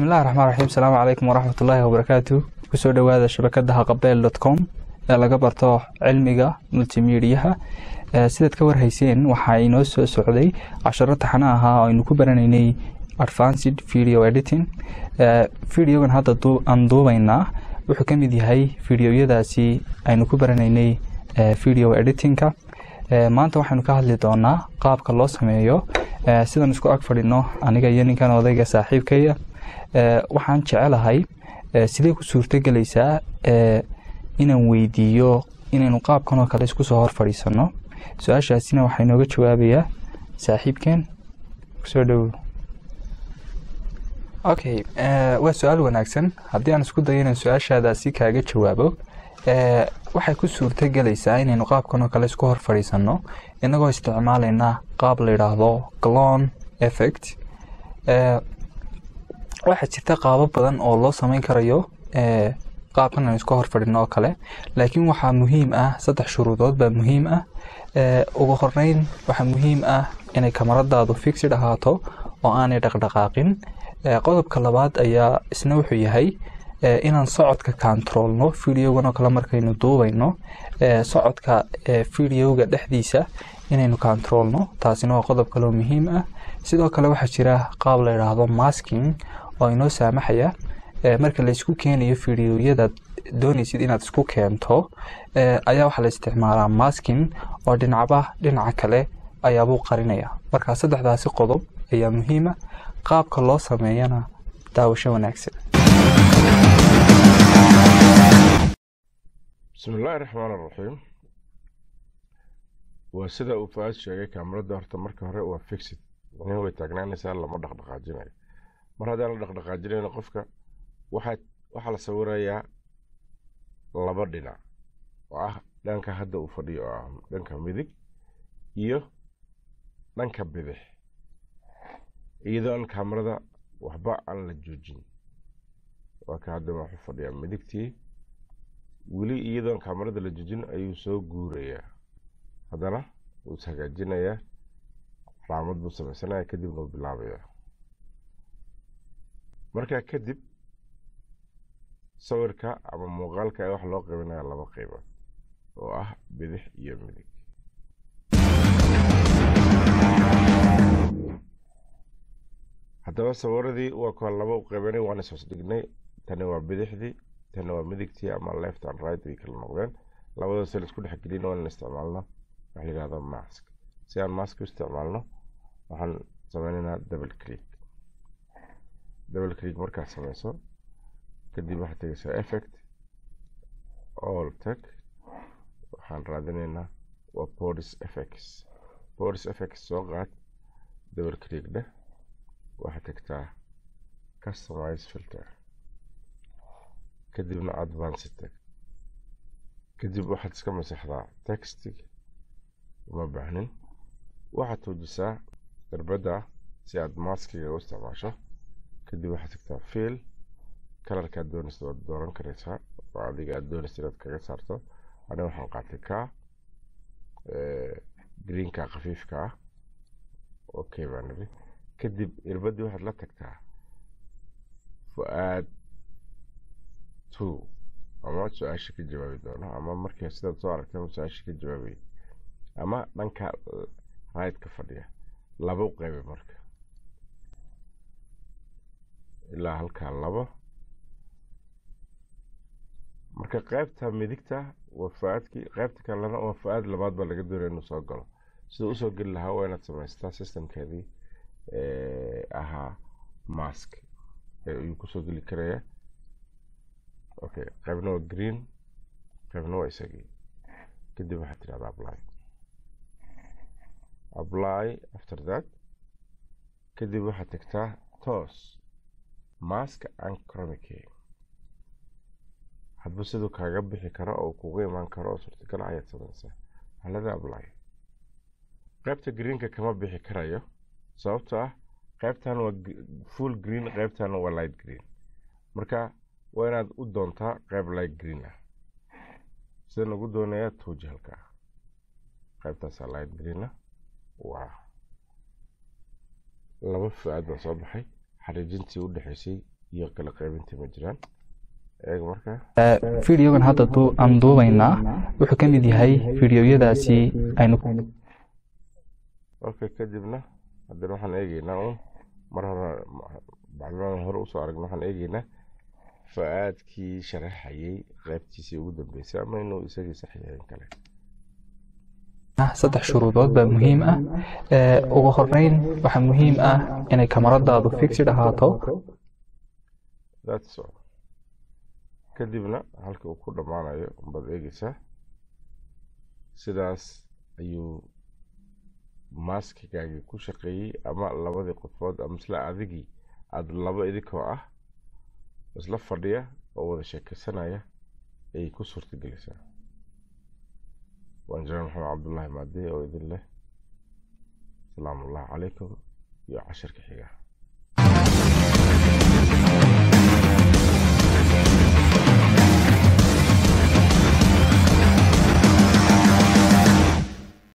Bismillahi raxmaan raxiim. Asalaamu calaykum waraxmatullaahi wabarakaatu. Kusoo dhowaada shabakada haqabeel.com ee laga barto cilmiga multimediaha. Sidaad ka warhayseen, waxaa inoo soo socday casharo taxano ahaa oo aynu ku baranaynay advanced video editing. Videogan hadda aan duubaynaa wuxuu ka mid yahay videoyadaasi aynu ku baranaynay video editingka. Maanta waxaynu ka hadli doonaa qaabka loo sameeyo sidan isku ag fadhino aniga iyo ninkan odayga saaxiibkaya. Waxaan jecelahay sidee ku suurtogelaysaa inaan weydiiyo inaynu qaabkan oo kale isku soo hor fadhiisano. Su-aashaasina waxaa inooga jawaabayaa saaxiibkeen. Kusoo dhowow. Okay, waa su-aal wanaagsan. Haddii aan isku dayo inaan su-aashaadaasi kaaga jawaabo, waxay ku suurtogelaysaa inaynu qaabkan oo kale isku hor fadhiisano inagoo isticmaalayna qaab la yidhaahdo clone effect. Waxaa jirta qaabo badan oo loo sameyn karayo qaabkan aan isku hor fadhino oo kale, laakiin waxaa muhiim ah saddex shuruudood baa muhiim ah. Ugu horeyn, waxaa muhiim ah inay kamaradaadu fixed ahaato oo aanay dhaqdhaqaaqin. Qodobka labaad ayaa isna wuxuu yahay inaan socodka controlno videogan oo kale markaynu duubayno, socodka videoga dhexdiisa inaynu controlno, taasina waa qodob kaloo muhiim ah. Sidoo kale waxaa jira qaab la yidhaahdo masking oo inoo saamaxaya marka la isku keenayo videoyada doonaysid inaad isku keento ayaa waxaa la isticmaalaa masking oo dhinacba dhinaca kale ayaabuu qarinaya. Marka saddexdaasi qodob ayaa muhiima. Qaabka loo sameeyana daawasho wanaagsan. Bismi illaahi raxmaan raxiim. Waa sida uu Fuaad sheegay, kaamarada horta marka hore waa fixed, macnihi way taagnaanaysaa, lama dhaqdhaqaajinayo. Mar haddaan la dhaqdhaqaajinayno qofka, waxaa la sawirayaa laba dhinac oo ah dhanka hadda uu fadhiyo oo ah dhanka midig iyo dhanka bidix, iyadoo aan kaamarada waxba aan la joojin. Waa ka hadda waxuu fadhiyaa midigtii weli, iyadoon kaamarada la joojin ayuu soo guurayaa, haddana wuu is hagaajinayaa, calaamad buu samaysanaya, kadibna wuu bilaabayaa. Markaa kadib sawirka ama muuqaalka ayaa waxa loo qaybinaya laba qaybood oo ah bidix iyo midig. Haddaba sawiradii waa kuwa laba u qaybanay, waan is hoos dhignay. Tani waa bidixdii, tani waa midigtii, ama left and right way kala noqdeen. Labadaas la isku dhex gelin waa in isticmaalno waxa la yidhahdo mask. Si aan mask u isticmaalno, waxaan sameynaynaa double click. Double click markaad sameyso kadib, waxaad tegeysaa effect, all tag, waxaan raadinaynaa waa Boris FX. Boris FX soo qaad, double click dheh, waxaad tagtaa customize filter, kadibna advance tag. Kadib waxaad iska masaxdaa textig, uma baahnin. Waxaad tuujisaa irbadda si aad maskiga u isticmaasho. Kadib waxaad tagtaa fill, colorkaad doonaysa waad dooran karaysaa oo adiga aad doonaysa inaad kaga saarto. Aniga waxaan qaatay ka greenka khafiifka ah. Okay baan niri. Kadib irbaddii waxaad la tagtaa Fuaad two ama su-aasha ka jawaabi doono, ama markii sidaad soo aragtay su-aasha ka jawaabay ama dhanka right ka fadhiya. Laba u qaybay marka ilaa halkaa labo. Marka qaybta midigta waa Fuaadkii, qaybta kalena waa Fuaad labaad baa laga doonaya inuu soo galo. Sida usoo geli lahaa waa inaad samaystaa systemkeedii ahaa mask ayuu kusoo geli karaya. Okay, qaybna waa green, qaybna waa isagii. Kadib waxaad tidhahdaa apply. Apply after that. Kadib waxaad tagtaa toos mask and chroma key. Hadba siduu kaaga bixi karo oo kugu imaan karo oo suurtagal ayaad sameynaysaa. Waxaa leedahay apply. Qaybta greenka kama bixi karayo, sababtoo ah qaybtan waa full green, qaybtan waa light green. Marka waa inaad u doontaa qayb light green ah. Sida ugu doonayaa, tuuji halkaa, qaybtaasaa light green ah. Waa laba Fuaad baa soo baxay. Xariijintii u dhexaysay Iyo kala qaybintii ma jiraan. Eeg marka Videogan hadda aan duubaynaa wuxuu ka mid yahay videoyadaasi aynu. Okay, kadibna haddana waxaan eegeynaa un mar hore bacdimaan hore usoo aragna, waxaan eegeynaa Fa-aadkii sharaxayay qaybtiisii ugu dambeysay ama inuu isagii sax yahay in kale. Saddex shuruudood baa muhiim ah. Ugu horeyn waxaa muhiim ah inay kamaradaadu fixed ahaato. That's all. Kadibna halka uu ku dhammaanayo baad eegeysaa. Sidaas ayuu maskigaagii ku shaqeeyey, ama labadii qofood ama isla adigii aada laba idinkoo ah isla fadhiya oo wada sheekeysanaya ayay ku suurtagelisaa. Waan Injineer Maxamed Cabdullaahi Maadey oo idin leh asalaamu allahu calaykum iyo cashirka xiga.